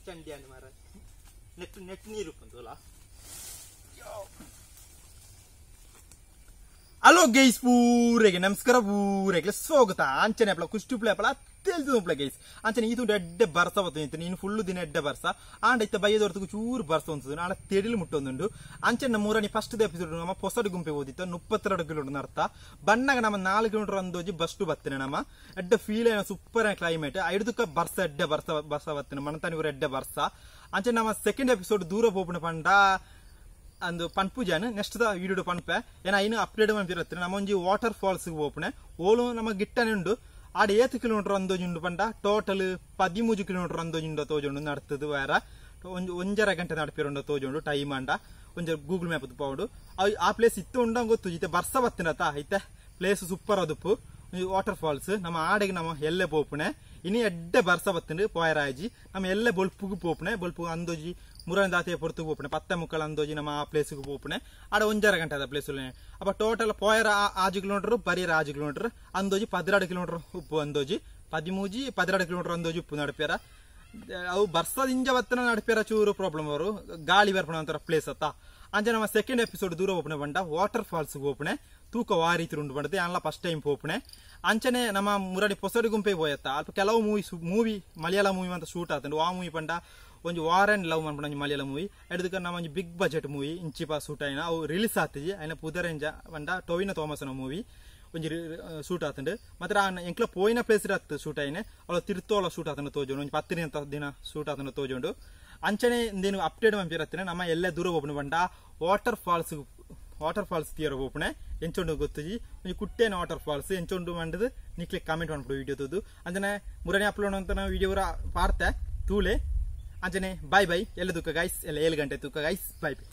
ಚಂಡಿ ಅಂಡ್ ಮಾರ ನೆಟ್ ನೆಟ್ ನೀರು ಉಪ್ಪುಂದುಲ. ಹಲೋ ಗೈಸ್ ಪೂರೆಗೆ ನಮಸ್ಕಾರ, ಪೂರೆಗೆ ಸ್ವಾಗತ. ಅಂಚನೆ ಅಪ್ಲ ಕುಷ್ಟಿ ಅಪ್ಲ ತೆಲ್ದು ಗೈಸ್. ಅಂಚನೆ ಇದು ಎಡ್ಡೆ ಬರ್ಸ ಬತ್ತು, ನೀನು ಫುಲ್ ದಿನ ಎಡ್ಡೆ ಬರ್ಸ ಆಂಡ ಇತ್ತ ಬಯ್ಯದೊರ್ತకు ಚೂರು ಬರ್ಸ ಒಂತದ್ದು ಆಂಡ ತೆಡಿಲು ಮುಟ್ಟೊಂದುಂಡು. ಅಂಚನೆ ನಮ್ಮ ಊರನಿ ಫಸ್ಟ್ ಎಪಿಸೋಡ್ ನಮ್ಮ ಪೊಸಡು ಗುಂಪೆ ಓದಿತ್ತು 32 ಕಿಲೋಮೀಟರ್ ಅರ್ಥ ಬಣ್ಣಗ ನಮ್ಮ 4 ಕಿಲೋಮೀಟರ್ ಅಂದೋಜಿ ಬಸ್ ಬತ್ತನೆ ನಮ್ಮ ಎಡ್ಡೆ ಫೀಲ್ ಏನ ಸೂಪರ್ ಕ್ಲೈಮೇಟ್ ಐದುಕ್ಕ ಬರ್ಸ ಎಡ್ಡೆ ಬರ್ಸ ಬರ್ಸ ಬತ್ತನೆ ಮನತಾನಿ ಊರ ಎಡ್ಡೆ ಬರ್ಸ. ಅಂಚನೆ ನಮ್ಮ ಸೆಕೆಂಡ್ ಎಪಿಸೋಡ್ ದೂರ ಪೋಪುನ ಪಂಡ ಅಂದು ಪನ್ಪುಜಾನ್ ನೆಕ್ಸ್ಟ್ the video ಪನ್ಪೆ ಏನ ಐನು ಅಪ್ಡೇಟ್ ಮನ್ಪಿರತ್ತೆ. ನಮ್ಮ ಒಂಜಿ ವಾಟರ್ ಫಾಲ್ಸ್ ಪೋಪುನೆ ಓಲು ನಮ್ಮ ಗಿಟ್ಟನೆ ಉಂಡು. ಆಡ ಏತ್ ಕಿಲೋಮೀಟರ್ ಅಂದೋಜುಂಡು ಪಂಡ ಟೋಟಲ್ 13 ಕಿಲೋಮೀಟರ್ ಅಂದೋಜುಂಡು ತೋಜುಂಡು ನಡ್ತದು വേറെ ಒಂಜರ ಗಂಟೆ ನಡಪಿರುಂಡು ತೋಜುಂಡು ಟೈಮ್ ಅಂಡ ಒಂಜ ಗೂಗಲ್ ಮ್ಯಾಪ್ ಪೋಂಡು. ಆ ಪ್ಲೇಸ್ ಇತ್ತು ಉಂಡಂಗ್ ಗೊತ್ತು ಇತ್ತೆ ಬರ್ಸ ಬತ್ತಿನತ ಇತ್ತೆ ಪ್ಲೇಸ್ ಸೂಪರ್ ಅದುಪ್ಪು ವಾಟರ್ ಫಾಲ್ಸ್. ನಮ್ಮ ಆಡೆಗೆ ನಮ್ಮ ಎಲ್ಲೆ ಪೋಪುನೆ ಇನಿ ಎಡ್ಡೆ ಬರ್ಸ ಬತ್ತುಂಡು ಪೋಯರಾಜಿ ನಮ್ಮ ಎಲ್ಲೆ ಬೊಲ್ಪುಗು ಪೋಪುನೆ ಬೊಲ್ಪು ಅಂದೋಜಿ ಮುರನ್ ದಾತೆ ಪೊರ್ತು ಪೋಪುನೆ 10:45 ಅಂದೋಜಿ ನಮ್ಮ ಆ ಪ್ಲೇಸ್ಗೆ ಪೋಪುನೆ ಆಡ ಒಂಜರ ಗಂಟೆ ಅದ ಪ್ಲೇಸ್. ಅಪ್ಪ ಟೋಟಲ್ ಪೋಯರ 6 ಕಿಲೋಮೀಟರ್ ಬರಿಯರ 6 ಕಿಲೋಮೀಟರ್ ಅಂದೋಜಿ 12 ಕಿಲೋಮೀಟರ್ ಉಪ್ಪು ಅಂದೋಜಿ 13 12 ಕಿಲೋಮೀಟರ್ ಅಂದೋಜಿ ಉಪ್ಪು ನಡಪಿಯರ. ಅವು ಬರ್ಸದ ಇಂಜ ಬತ್ತನ ನಡಪಿಯರ ಚೂರು ಪ್ರಾಬ್ಲಮ್ ಅವರು ಗಾಳಿ ಬರ್ಪಣ ಒಂಥರ ಪ್ಲೇಸ್ ಅತ್ತ. ಅಂಚೆ ನಮ್ಮ ಸೆಕೆಂಡ್ ಎಪಿಸೋಡ್ ದೂರ ಪೋಪುನೆ ಬಂಡ ವಾಟರ್ ಫಾಲ್ಸ್ ಪೋಪುನೆ ತೂಕ ವಾರೀತಿ ಉಂಡು ಬಂಡದೆ ಅಲ್ಲ ಫಸ್ಟ್ ಟೈಮ್ ಪೋಪುನೆ. ಅಂಚನೆ ನಮ್ಮ ಮುರಡಿ ಪೊಸಡಿ ಗುಂಪೆ ಪೋಯತ್ತ ಅಲ್ಪ ಕೆಲವು ಮೂವಿ ಮಲಯಾಳ ಮೂವಿ ಅಂತ ಶೂಟ್ ಆತಂಡು. ಆ ಮೂವಿ ಪಂಡ ಒಂಜಿ ವಾರ್ ಅಂಡ್ ಲವ್ ಅನ್ಪಂಡ ಒಂಜಿ ಮಲಯಾಳ ಮೂವಿ ಎಡ್ದಕ್ಕೆ ನಮ್ಮ ಒಂಜಿ ಬಿಗ್ ಬಜೆಟ್ ಮೂವಿ ಇಂಚಿಪ ಶೂಟ್ ಆಯ್ನ ಅವು ರಿಲೀಸ್ ಆತಿಜಿ ಅಯ್ನ ಪುದರೆಂಜ ಪಂಡ ಟೊವಿನ ಥಾಮಸ್ನ ಮೂವಿ ಒಂಜಿ ಶೂಟ್ ಆತಂಡು. ಮಾತ್ರ ಎಂಕ್ಲ ಪೋಯಿನ ಪ್ಲೇಸ್ ಆತು ಶೂಟ್ ಆಯ್ನೆ ಅವಳ ತಿರ್ತೋಳ ಶೂಟ್ ಆತಂಡು ತೋಜುಂಡು ಒಂಜಿ 10 ದಿನ ಶೂಟ್ ಆತಂಡು ತೋಜುಂಡು. ಅಂಚನೆ ಇಂದೇನು ಅಪ್ಡೇಟ್ ಮನ್ಪಿರತ್ತನೆ ನಮ್ಮ ಎಲ್ಲ ದೂರ ಹೋಗ್ಬಂಡು ಪಂಡ ವಾಟರ್ ಫಾಲ್ಸ್ ತೀರ ಹೋಗ್ಪುಣೆ ಎಂಚೊಂಡು ಗೊತ್ತುಜಿ ಒಂಜಿ ಕುಟ್ಟೇನ ವಾಟರ್ ಫಾಲ್ಸ್ ಎಂಚೊಂಡು ಮಂಡದು ನಿಕ್ಲೆ ಕಾಮೆಂಟ್ ಮಾಡ್ಬಿಡು ವಿಡಿಯೋ ತೋದು. ಅಂಚನೆ ಮುರನೇ ಅಪ್ಲೋಡ್ ಅಂತ ವಿಡಿಯೋ ಪಾರ್ತೆ ತೂಲೆ. ಅಂಚನೆ ಬಾಯ್ ಬಾಯ್ ಎಲ್ಲ ತೂಕ ಗೈಸ್, ಎಲ್ಲ 7 ಗಂಟೆ ತೂಕ ಗೈಸ್, ಬಾಯ್ ಬಾಯ್.